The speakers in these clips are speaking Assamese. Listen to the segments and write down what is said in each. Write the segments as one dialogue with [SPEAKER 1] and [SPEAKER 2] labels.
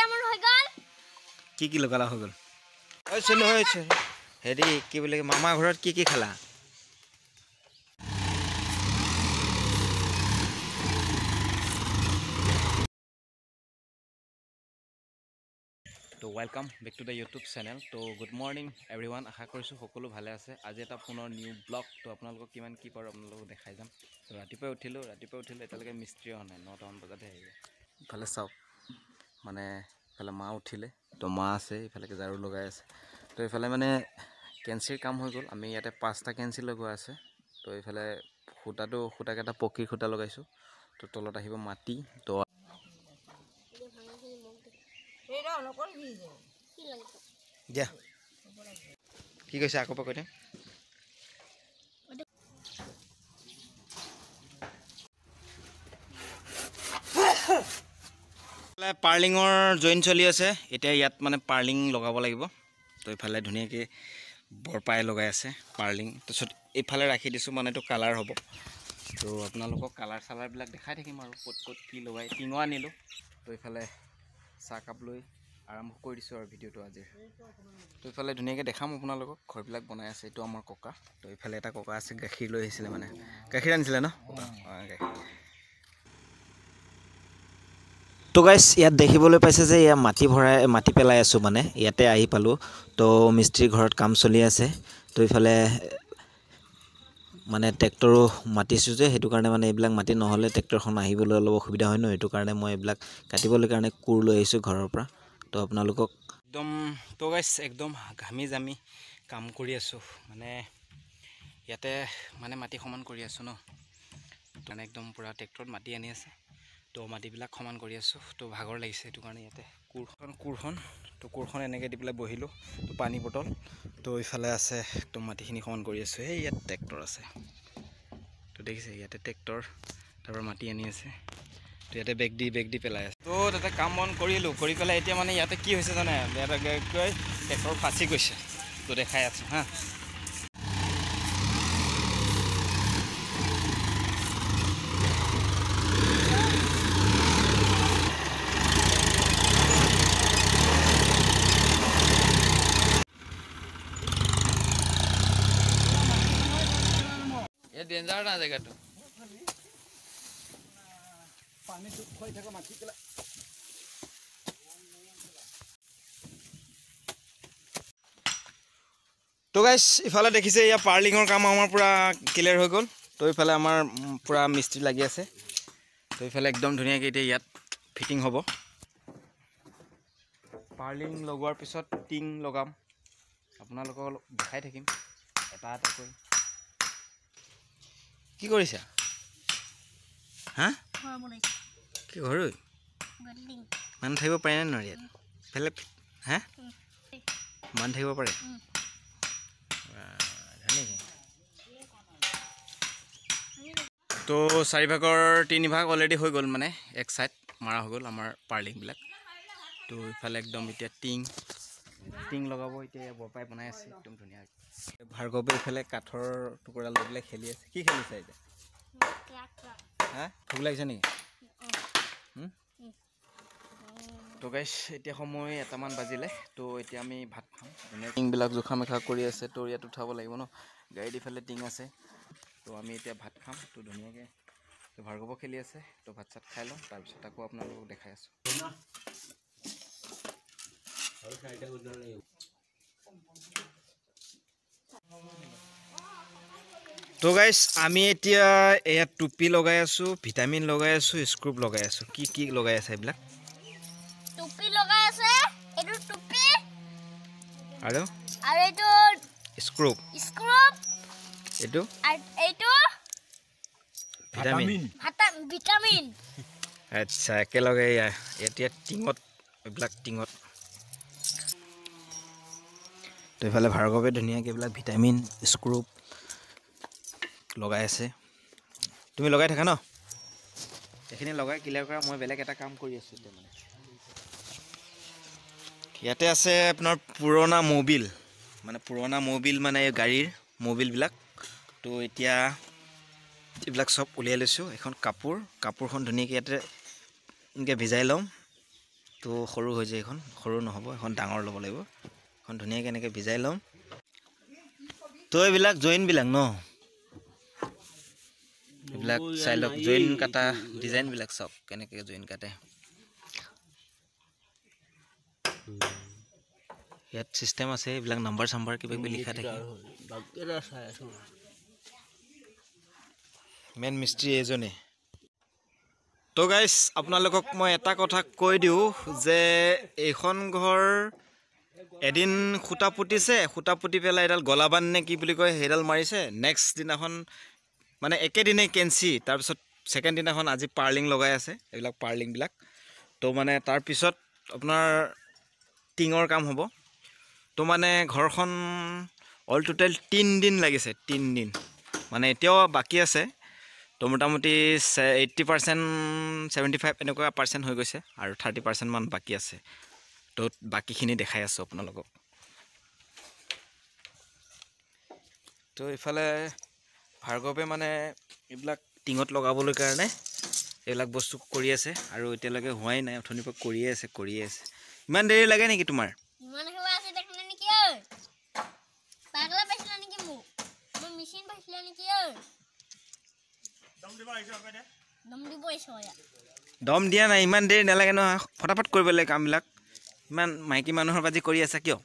[SPEAKER 1] আমাৰ হৈ গ'ল।
[SPEAKER 2] কি কি লগালা হৈ গ'ল? হৈছে নহয় হেৰি কি বুলি মামা ঘৰত কি কি খালা? তো welcome back to the YouTube channel. তো গুড মৰ্ণিং এভৰিৱান, আশা কৰিছোঁ সকলো ভালে আছে। আজি এটা পুনৰ নিউ ব্লগ। তো আপোনালোকক কিমান কি পাৰোঁ আপোনালোকক দেখাই যাম। তো ৰাতিপুৱাই উঠিলোঁ এতিয়ালৈকে মিস্ত্ৰী অহা নাই, 9টামান বজাতহে আহিব। ইফালে চাওক, মানে ইফালে মা উঠিলে, তো মা আছে ইফালে ঝাড়ু লগাই আছে। তো ইফালে মানে কেঞ্চিৰ কাম হৈ গ'ল। আমি ইয়াতে 5টা কেঞ্চি লগোৱা আছে। তো ইফালে সূতাকেইটা পকীৰ সূতা লগাইছোঁ। তো তলত আহিব মাটি। তো দিয়া কি কৈছে আকৌ পৰা কৈ দিয়া। পাৰ্লিঙৰ জইন চলি আছে এতিয়া। ইয়াত মানে পাৰ্লিং লগাব লাগিব। তো ইফালে ধুনীয়াকৈ বৰপাই লগাই আছে পাৰ্লিং। তাৰপিছত এইফালে ৰাখি দিছোঁ, মানে এইটো কালাৰ হ'ব। তো আপোনালোকক কালাৰ চালাৰবিলাক দেখাই থাকিম আৰু ক'ত ক'ত কি লগাই। টিঙো আনিলোঁ। তো এইফালে চাহকাপ লৈ আৰম্ভ কৰি দিছোঁ আৰু ভিডিঅ'টো আজিৰ। তো এইফালে ধুনীয়াকৈ দেখাম আপোনালোকক ঘৰবিলাক বনাই আছে। এইটো আমাৰ ককা। তো এইফালে এটা ককা আছে, গাখীৰ লৈ আহিছিলে, মানে গাখীৰ আনিছিলে ন। তো গাইছ ইয়াত দেখিবলৈ পাইছে যে ইয়াত মাটি ভৰাই মাটি পেলাই আছোঁ, মানে ইয়াতে আহি পালোঁ। তো মিস্ত্ৰীৰ ঘৰত কাম চলি আছে। তো এইফালে মানে ট্ৰেক্টৰো মাতিছোঁ যে, সেইটো কাৰণে মানে এইবিলাক মাটি নহ'লে ট্ৰেক্টৰখন আহিবলৈ অলপ অসুবিধা হয় ন। সেইটো কাৰণে মই এইবিলাক কাটিবলৈ কাৰণে কোৰ লৈ আহিছোঁ ঘৰৰ পৰা। তো আপোনালোকক একদম। তো গাইছ একদম ঘামি জামি কাম কৰি আছোঁ, মানে ইয়াতে মানে মাটি সমান কৰি আছোঁ ন। মানে একদম পূৰা ট্ৰেক্টৰত মাটি আনি আছে। তো মাটিবিলাক সমান কৰি আছোঁ। তো ভাগৰ লাগিছে, সেইটো কাৰণে ইয়াতে কোৰখন তো কোৰখন এনেকৈ দি পেলাই বহিলোঁ। তো পানী বটল। তো ইফালে আছে একদম মাটিখিনি সমান কৰি আছোঁ। সেই ইয়াত ট্ৰেক্টৰ আছে, তো দেখিছে ইয়াতে ট্ৰেক্টৰ, তাৰপৰা মাটি আনি আছে। তো ইয়াতে বেগ দি পেলাই আছে। তো তাতে কাম বন কৰিলোঁ, কৰি পেলাই এতিয়া মানে ইয়াতে কি হৈছে জানে, ইয়াতে ট্ৰেক্টৰ ফাঁচি গৈছে। তো দেখাই আছোঁ হা।
[SPEAKER 3] ডেঞ্জাৰ না জেগাটো,
[SPEAKER 2] পানীটো খৈ থকা মাটি পেলাই। তো গাইছ ইফালে দেখিছে ইয়াৰ পাৰ্লিঙৰ কাম আমাৰ পূৰা ক্লিয়াৰ হৈ গ'ল। তো ইফালে আমাৰ পূৰা মিস্ত্ৰী লাগি আছে। তো ইফালে একদম ধুনীয়াকৈ এতিয়া ইয়াত ফিটিং হ'ব। পাৰ্লিং লগোৱাৰ পিছত টিং লগাম, আপোনালোকক অলপ দেখাই থাকিম এটা এটাকৈ। কি কৰিছা হা? কি ঘৰ মানুহ থাকিব পাৰে নে নোৱাৰে ইয়াত? ইফালে হা মানুহ থাকিব পাৰে তো চাৰিভাগৰ তিনিভাগ অলৰেডি হৈ গ'ল, মানে এক চাইড মাৰা হৈ গ'ল আমাৰ পাৰ্লিংবিলাক। তো ইফালে একদম এতিয়া টিং লগাব। এতিয়া বৰপাই বনাই আছে একদম ধুনীয়া। ভাৰ্গৱে ইফালে কাঠৰ টুকুৰা লৈ পেলাই খেলি আছে। কি খেলিছে এতিয়া? হা, ভোক লাগিছে নেকি? তো গাইছ এতিয়া সময় 1টামান বাজিলে। তো এতিয়া আমি ভাত খাম। টিংবিলাক জোখা মেখা কৰি আছে। তো ইয়াত উঠাব লাগিব ন, গাড়ীত ইফালে টিং আছে। তো আমি এতিয়া ভাত খাম। তো ধুনীয়াকৈ তো ভাৰ্গৱ খেলি আছে। তো ভাত চাত খাই লওঁ, তাৰপিছত আকৌ আপোনালোকক দেখাই আছোঁ। তো গাইছ আমি এতিয়া ইয়াত টুপি লগাই আছোঁ, ভিটামিন লগাই আছোঁ, স্ক্ৰুপ লগাই আছোঁ। কি কি লগাই আছে এইবিলাক?
[SPEAKER 1] টুপি লগাই আছে, এইটো টুপি
[SPEAKER 2] আৰু
[SPEAKER 1] এইটো
[SPEAKER 2] স্ক্ৰুপ, এইটো
[SPEAKER 1] এইটো ভিটামিন।
[SPEAKER 2] আচ্ছা, একেলগে এতিয়া টিঙত এইবিলাক টিঙত। তো এইফালে ভাৰ্গৱে ধুনীয়াকৈ এইবিলাক ভিটামিন স্ক্ৰুপ লগাই আছে। তুমি লগাই থাকা ন? এইখিনি লগাই ক্লিয়াৰ কৰা, মই বেলেগ এটা কাম কৰি আছোঁ এতিয়া। মানে ইয়াতে আছে আপোনাৰ পুৰণা মবিল, মানে পুৰণা মবিল মানে গাড়ীৰ মবিলবিলাক। তো এতিয়া এইবিলাক চব উলিয়াই লৈছোঁ। এখন কাপোৰখন ধুনীয়াকৈ ইয়াতে এনেকৈ ভিজাই ল'ম। তো সৰু হৈ যায় এখন, সৰু নহ'ব, এখন ডাঙৰ ল'ব লাগিব। এখন ধুনীয়াকৈ এনেকৈ ভিজাই ল'ম। তো এইবিলাক জইনবিলাক ন, এইবিলাক চাই লওক, জইন কাটা ডিজাইনবিলাক চাওক কেনেকৈ জইন কাটে। ইয়াত চিষ্টেম আছে, এইবিলাক নাম্বাৰ চাম্বাৰ কিবা কিবি লিখা থাকে। মেইন মিস্ত্ৰী এজনে। তো গাইছ আপোনালোকক মই এটা কথা কৈ দিওঁ যে এইখন ঘৰ এদিন খুঁটা পুতিছে, খুঁটা পুতি পেলাই এডাল গলাবান নে কি বুলি কয় সেইডাল মাৰিছে। নেক্সট দিনাখন মানে একেদিনাই কেঞ্চি, তাৰপিছত ছেকেণ্ড দিনাখন আজি পাৰ্লিং লগাই আছে, এইবিলাক পাৰ্লিংবিলাক। তো মানে তাৰপিছত আপোনাৰ টিঙৰ কাম হ'ব। তো মানে ঘৰখন অল টোটেল 3 দিন লাগিছে, 3 দিন মানে এতিয়াও বাকী আছে। তো মোটামুটি 80% 75 এনেকুৱা পাৰ্চেণ্ট হৈ গৈছে আৰু 30% মান বাকী আছে। তো বাকীখিনি দেখাই আছোঁ আপোনালোকক। তো ইফালে ভাৰ্গৱে মানে এইবিলাক টিঙত লগাবলৈ কাৰণে এইবিলাক বস্তু কৰি আছে আৰু এতিয়ালৈকে হোৱাই নাই, অথনিৰ পৰা কৰিয়ে আছে কৰিয়ে আছে। ইমান দেৰি লাগে নেকি তোমাৰ? দম দিয়া নাই, ইমান দেৰি নালাগে নহয়, ফটাফট কৰিব লাগে কামবিলাক। ইমান মাইকী মানুহৰ বাজি কৰি আছা কিয়?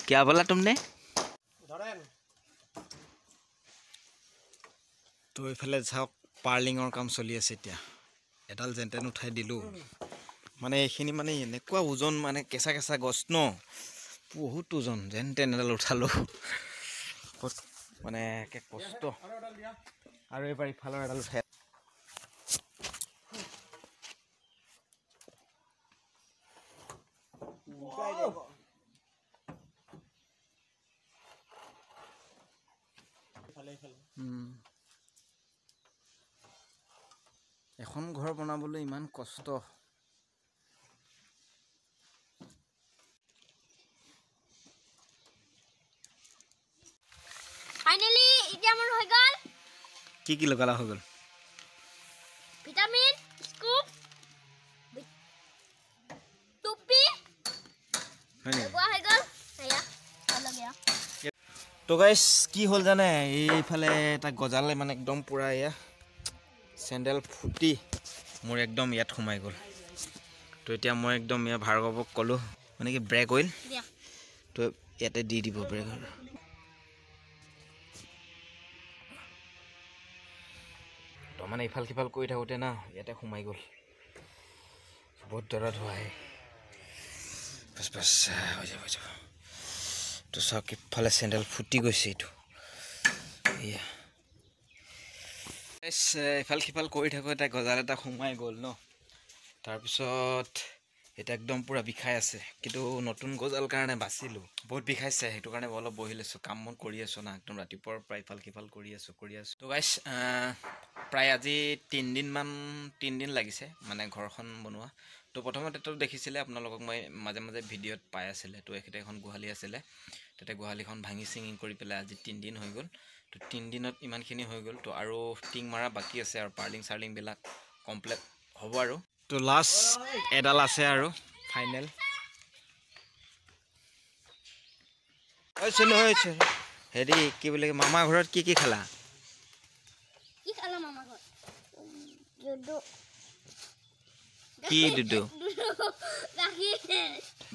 [SPEAKER 2] কিয়া বোলা তুমনে? তো এইফালে চাওক পাৰ্লিঙৰ কাম চলি আছে এতিয়া। এডাল যেন তেন উঠাই দিলোঁ, মানে এইখিনি মানে এনেকুৱা ওজন, মানে কেঁচা কেঁচা গছ ন, বহুত ওজন, যেন তেন এডাল উঠালোঁ, মানে একে কষ্ট। আৰু এইবাৰ ইফালৰ এডাল উঠাই। এখন ঘৰ বনাবলৈ ইমান কষ্ট।
[SPEAKER 1] ফাইনেলি এতিয়া মোৰ হৈ গ'ল।
[SPEAKER 2] কি কি লগালা হৈ গ'ল?
[SPEAKER 1] ভিটামিন, স্কুপ, টুপি লগোৱা হৈ গ'ল।
[SPEAKER 2] তো গাইছ কি হ'ল জানে, এইফালে এটা গজালে মানে একদম পূৰা এয়া চেণ্ডেল ফুটি মোৰ একদম ইয়াত সোমাই গ'ল। তো এতিয়া মই একদম ইয়াৰ ভাৰ্গৱক ক'লোঁ মানে কি ব্ৰেক অইল, তো ইয়াতে দি দিব ব্ৰেক অইল। তো মানে ইফাল সিফাল কৰি থাকোঁতে না ইয়াতে সোমাই গ'ল, বহুত দৰদ হোৱাই বাছ বাছ হৈ যাব হৈ যাব। তো চাওক ইফালে চেণ্ডেল ফুটি গৈছে এইটো। এয়া ইফাল সিফাল কৰি থাকোঁতে গজাল এটা সোমাই গ'ল ন, তাৰপিছত এতিয়া একদম পূৰা বিষাই আছে, কিন্তু নতুন গজাল কাৰণে বাচিলোঁ। বহুত বিষাইছে, সেইটো কাৰণে অলপ বহি লৈছোঁ, কাম বন কৰি আছোঁ না, একদম ৰাতিপুৱাৰ পৰা ইফাল সিফাল কৰি আছোঁ কৰি আছোঁ। তো গাইছ প্ৰায় আজি 3 দিন লাগিছে মানে ঘৰখন বনোৱা। তো প্ৰথমতেতো দেখিছিলে আপোনালোকক মই মাজে মাজে ভিডিঅ'ত পাই আছিলে। তো এখেতে এখন গোহালি আছিলে, তাতে গোহালিখন ভাঙি চিঙি কৰি পেলাই আজি 3 দিন হৈ গ'ল। তো 3 দিনত ইমানখিনি হৈ গ'ল। তো আৰু টিং মাৰা বাকী আছে আৰু পাৰ্লিং চাৰ্লিংবিলাক কমপ্লিট হ'ব আৰু। তো লাষ্ট এডাল আছে আৰু ফাইনেল। হেৰি কি বুলি মামা ঘৰত কি কি খালা? কি দুদু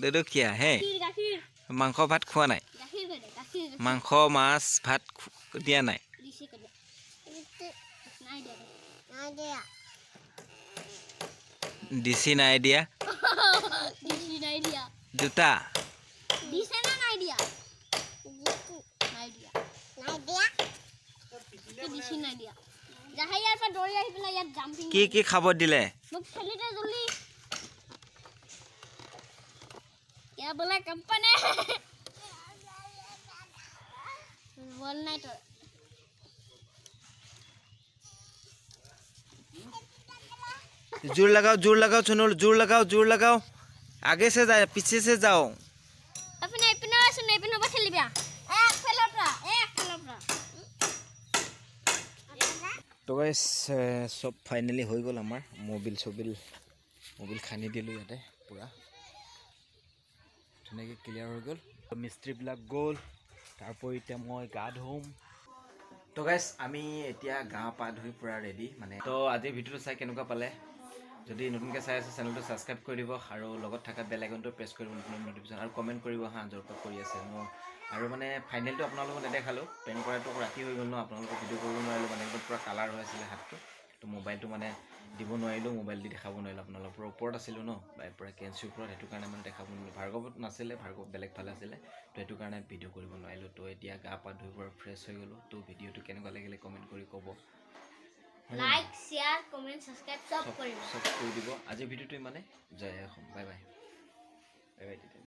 [SPEAKER 2] দুদু কিয়া হে? মাংস ভাত খোৱা নাই? মাংস মাছ ভাত দিয়া নাই? দিছি নাই দিয়া? জোতা কি কি খাব দিলে? जोर लगाओ, जोर लगाओ सुनो, जोर लगाओ, जोर लगाओ, आगे से जाओ, पीछे से जाओ।
[SPEAKER 1] अपने अपना सुनो, अपना बस लिया। एक फैला पड़ा, एक फैला पड़ा।
[SPEAKER 2] तो গাইছ, চব ফাইনেলি হৈ গ'ল আমাৰ। মবিল চবিল, মবিল খান্দি দিলোঁ ইয়াতে, পূৰা ধুনীয়াকৈ ক্লিয়াৰ হৈ গ'ল। মিস্ত্ৰীবিলাক গ'ল, তাৰপৰি এতিয়া মই গা ধুম। তো গাইছ, আমি এতিয়া গা পা ধুই পূৰা ৰেডি মানে। তো আজিৰ ভিডিঅ'টো চাই কেনেকুৱা পালে? যদি নতুনকৈ চাই আছে, চেনেলটো ছাবস্ক্ৰাইব কৰি দিব আৰু লগত থকা বেল আইকনটো প্ৰেছ কৰিব, নতুন নটিফিকেশ্যন, আৰু কমেণ্ট কৰিব হা, য'ৰ পৰা কৰি আছে ন। আৰু মানে ফাইনেলটো আপোনালোকক নেদেখালোঁ, পেইণ্ট কৰাটো ৰাতি হৈ গ'ল ন, আপোনালোকক ভিডিঅ' কৰিব নোৱাৰিলোঁ। মানে একদম পূৰা কালাৰ হৈ আছিলে হাতটো, তো মোবাইলটো মানে দিব নোৱাৰিলোঁ, মোবাইল দি দেখাব নোৱাৰিলোঁ আপোনালোকৰ। পূৰা ওপৰত আছিলোঁ ন, পূৰা কেঞ্চিৰ ওপৰত, সেইটো কাৰণে মানে দেখাব নোৱাৰিলোঁ। ভাৰ্গৱত নাছিলে, ভাৰ্গৱ বেলেগ ফালে আছিলে, তো সেইটো কাৰণে ভিডিঅ' কৰিব নোৱাৰিলোঁ। তো এতিয়া গা পা ধুই পূৰা ফ্ৰেছ হৈ গ'লোঁ। তো ভিডিঅ'টো কেনেকুৱা লাগিলে কমেণ্ট কৰি ক'ব।
[SPEAKER 1] লাইক, শ্বেয়াৰ, কমেণ্ট, ছাবস্ক্ৰাইব চব কৰিব।
[SPEAKER 2] চব কৰি দিব। আজিৰ ভিডিঅ'টো ইমানে। জয় Assam, bye bye, bye bye.